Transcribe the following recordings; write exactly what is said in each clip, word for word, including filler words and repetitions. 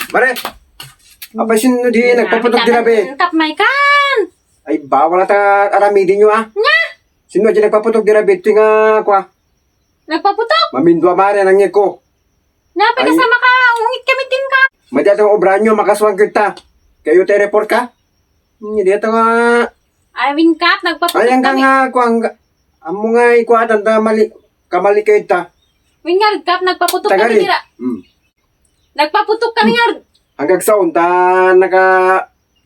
Mare, apay sinno di nagpaputok di rabi? Kap, may kan. Ay, bawal ata aramidin nyo, ah. Nga? Sinno di nagpaputok di rabi? Ito nga, kwa. Nagpaputok? Mamindua, mare, nangngeg ko. Napay kasama ka, ungit kami, tin ka. Madi atong obrahan nyo, makasuhan kita. Kayo tayo report ka? Hindi, ito nga. Ay, Win Kap, nagpaputok kami. Ayan ka nga, kuwang, amo nga, ikuatan ta, mali, kamali kayo ta. Win nga, Kap, nagpaputok kami, tira. Hmm. Nagpaputok kami nga. Hanggang sa unta, naka,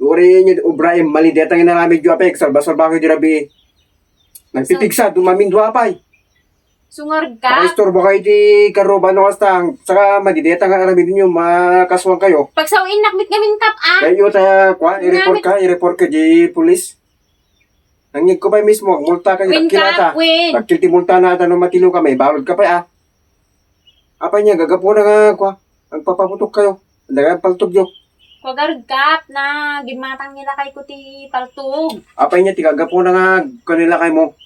uri niya, obra, eh, mali, di atang inaramid yung apek, salba-salba ko yung dirabi. Nagpipigsa, dumamindua pa, eh. Sungarod ka? Makaistorbo kayo ti karuba no kasta, saka madideta nga aramidin nyo, makasuhan kayo. Pagsaw-innak met ngamin, Kap, ah. Kayo ta, kwa, i-report ka, i-report ka di pulis. Nangngeg ko pa mismo, multa ka, Win, Kap, win. Dakkel ti multa na, tano matilo ka, may balod ka pa, ah. Apay niya, gagapuna nga, kwa, nagpapaputok kayo. Dagan paltog yo. Kuagarod, Kap, na gimmatang ni lakay ko ti paltog. Apay niya ti gagapuna nga kanila kay mo?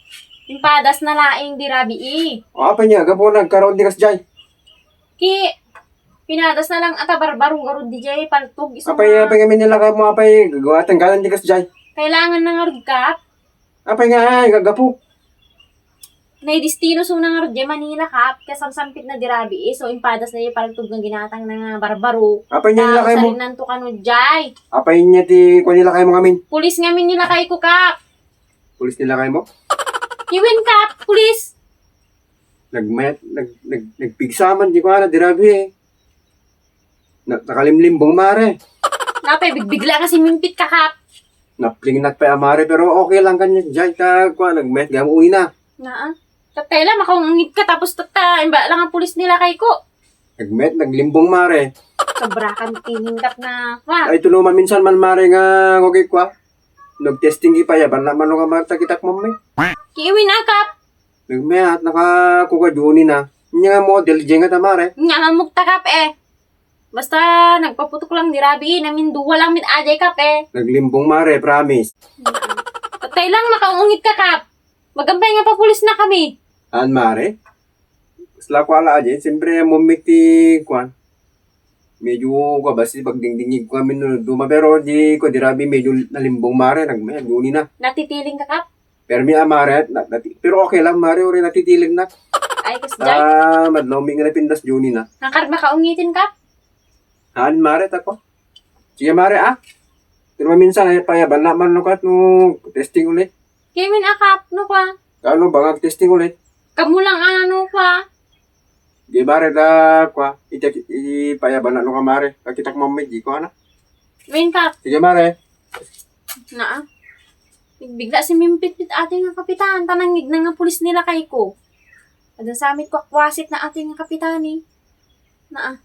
Impadas na laeng di rabii. O, apay niya gagapuna nagkaroon di kas jay? Ki, pinadas na lang ata barbaro garod di jay paltog. Isu apay, nga apay ngamin nila kay mo, apay gagawatan ganan di kas jay? Kailangan na ngarod, Kap. Apay nga, ay, gagapu. Naidistino so nangarod jay Manila, Kap, kasamsampit na di rabii, eh. So, impadas na jay paltog nga ginatang na nga barbaro. Apay niya nilakay mo? Usarin nanto kano jay. Apay niya ti, kwan nilakay mo ngamin? Pulis ngamin nilakay ko, Kap. Pulis nilakay mo? Kiwin, Kap, pulis. Nagmayat, nag, nag, nagpigsaman, di ko ana, di rabii, eh. Na, nakalimlimbong, mare. Napay, bigbigla nga si Mimpit, Kap. Naplingnak pa, mare, pero okay lang kanya. Diyan ka, kwa, nagmet, gamo uwi na. Naa. Tatay lang, makaungit ka, tapos tata, imba lang ang pulis nila kay ko. Nagmet, naglimbong, mare. Sobra kang tiningkap na, kwa. Ay, tulo maminsan man, mare, nga, okay, kwa. Nag-testing ipaya, ban na man nga, mare, takitak mo, me. Kiwin, Kap. Nagmeat, nakakuga Juni na. Nya nga model, jay nga ta, mare. Nya, mamugta, Kap, eh. Basta nagpaputok lang di rabii, namin duwa lang met ajay, Kap, eh. Naglimbong, mare, promise. Patay lang, makaungit ka, Kap. Magampay nga papulis na kami. An, mare? Sla ko ala ajay, siyempre, mumit ti, kwan. Medyo, kwa, basta pagdingdingig ko kami no, duma, pero di ko, di rabii, medyo nalimbong, mare, nagmay, Juni na. Natitiling ka, Kap? Permi a, mare, na, nati-, pero okay lang, mare, uri natitiling na. Ay, kas jay. Ah, madlawmi nga napindas Juni na. Nakar makaungitin ka? Haan, mare, tako. Sige, mare, ah. Pero maminsan, ay, payaban na man, no, kat, no, testing ulit. Kimin a, Kap, no, kwa? Ano ba, testing ulit? Kamu lang, ano, kwa? Di, mare, da, kwa. Iti, ipayaban na, no, ka, mare. Kakitak mamit, di ko, ana. Win, Kap. Sige, mare. Naa. Bigla si Mimpitpit ati nga kapitan, ta nangngeg na nga pulis nila kay ko. Ada samit kwakwasit na ati nga kapitan, eh. Naa.